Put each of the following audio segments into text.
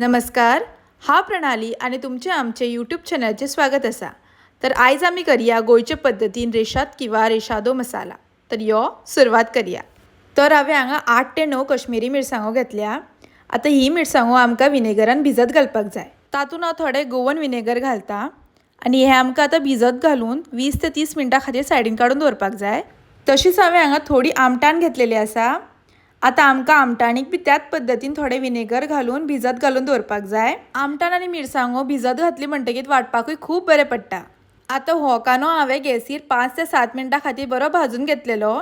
नमस्कार, हांव प्रणाली आनी तुमचें आमचे यूट्यूब चॅनलाचेर स्वागत आसा. तर आयज आमी करया गोंयचे पद्दतीन रेशाद किंवा रेशादो मसाला. तर यो सुरवात करया. तर हांवें हांगा 8 ते 9 कश्मीरी मिरसांगो घेतल्या. आतां ही मिरसांगो आमकां विनेगरान भिजत घालपाक जाय. तातूंत हांव थोडें गोवन विनेगर घालता आनी हें आमकां आतां भिजत घालून 20 ते 30 मिनटां खातीर सायडीन काडून दवरपाक जाय. तशीच हांवें हांगा थोडी आमटाण घेतलेली आसा. आतां आमकां आमटाणीक बी त्याच पद्दतीन थोडें विनेगर घालून भिजत घालून दवरपाक जाय. आमटाण आनी मिरसांगो भिजत घातली म्हणटकीत वांटपाकूय खूब बरें पडटा. आतां हो कांदो हांवें गॅसीर 5 ते 7 मिनटां खातीर बरो भाजून घेतलेलो.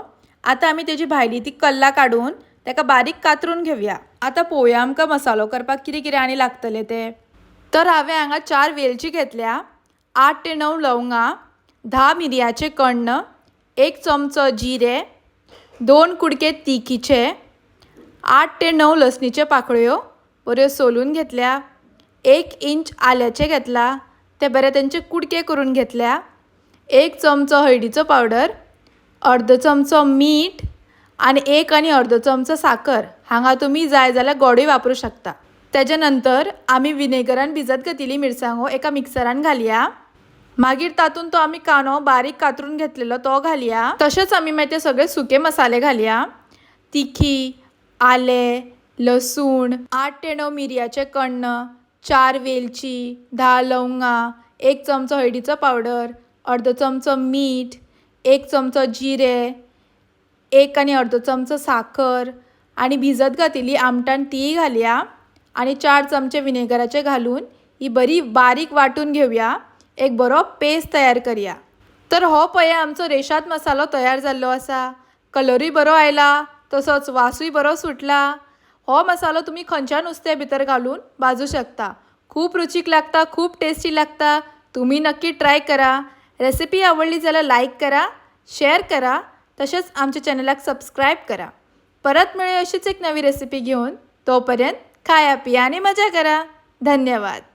आतां आमी तेजी भायली ती कल्ला काडून ताका बारीक कातरून घेवया. आतां पळोवया आमकां मसालो करपाक कितें कितें आनी लागतलें तें. तर हांवें हांगा 4 वेलची घेतल्या, 8 ते 9 लवंगां, 10 मिरयाचे कण्ण, 1 चमचो जिरे, 2 कुडके तिखीचे, 8 ते 9 लसणीच्यो पाकळ्यो बऱ्यो सोलून घेतल्या, 1 इंच आल्याचे घेतला ते बरे तेंचे कुडके करून घेतल्या, 1 चमचो हळदीचो पावडर, अर्दो चमचो मीठ आनी 1 आनी अर्दो चमचो साकर. हांगा तुमी जाय जाल्यार गोडूय वापरूं शकता. तेजे नंतर आमी विनेगरान भिजत घातिल्ली मिरसांगो एका मिक्सरान घालया. मागीर तातूंत तो आमी कांदो बारीक कातरून घेतलेलो तो घालया. तशेंच आमी मागीर ते सगळे सुके मसाले घालया. तिखी, आलें, लसूण, 8 ते 9 मिरयाचे कण्ण, 4 वेलची, 10 लवंगां, 1 चमचो हळदीचो पावडर, अर्दो चमचो मीठ, 1 चमचो जिरे, 1 आनी अर्दो चमचो साकर आनी भिजत घातिल्ली आमटाण तीय घालया आनी 4 चमचे विनेगराचे घालून ही बरी बारीक वांटून घेवया. एक बरो पेस्ट तयार करया. तर हो पळय आमचो रेशाद मसालो तयार जाल्लो आसा. कलरूय बरो आयला, तसोच वासूय बरो सुटला. हो मसालो तुमी खंयच्या नुस्त्या भितर घालून भाजूं शकता. खूब रुचीक लागता, खूब टेस्टी लागता. तुमी नक्की ट्राय करा. रेसिपी आवडली जाल्यार लायक करा, शेअर करा, तशेंच आमच्या चॅनलाक सबस्क्रायब करा. परत मेळुया अशीच एक नवी रेसिपी घेवन. तोपर्यंत खाया पिया आनी मजा करा. धन्यवाद.